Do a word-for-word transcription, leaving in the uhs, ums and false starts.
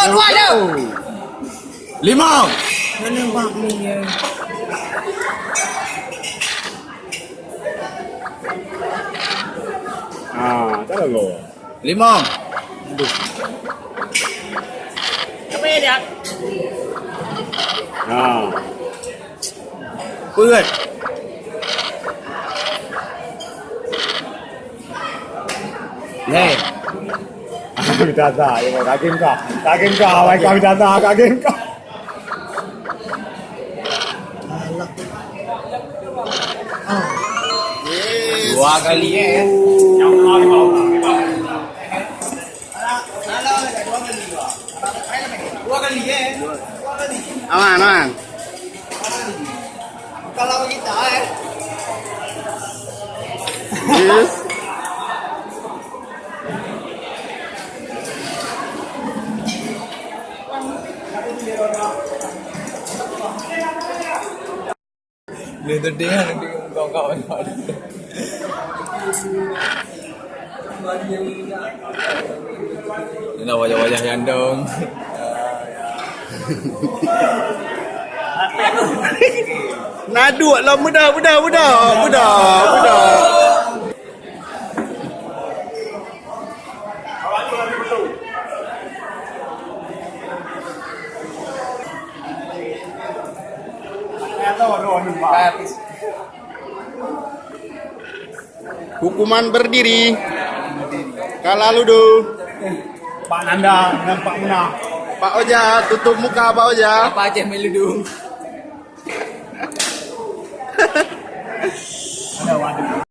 Dua tu. Lima. Ah, tak ada gol. Lima. Apa ya dia? Ah. Peuet. Lhèe. Kami tata, ya, kagem ka. Kagem ka, awai kami tata, kagem ka. Dua kali, eh. Aman, aman. Kalau kita, eh. Yes. Dia tadi kan, dia kawan-kawan. Inilah wajah-wajah nyang dong. Naduk lah muda, muda, muda, muda, muda. Hukuman berdiri. Kala ludu. Pak Nanda dan Pak Muna. Pak Oja, tutup muka Pak Oja. Apa Aceh Meludung? Ada waduh.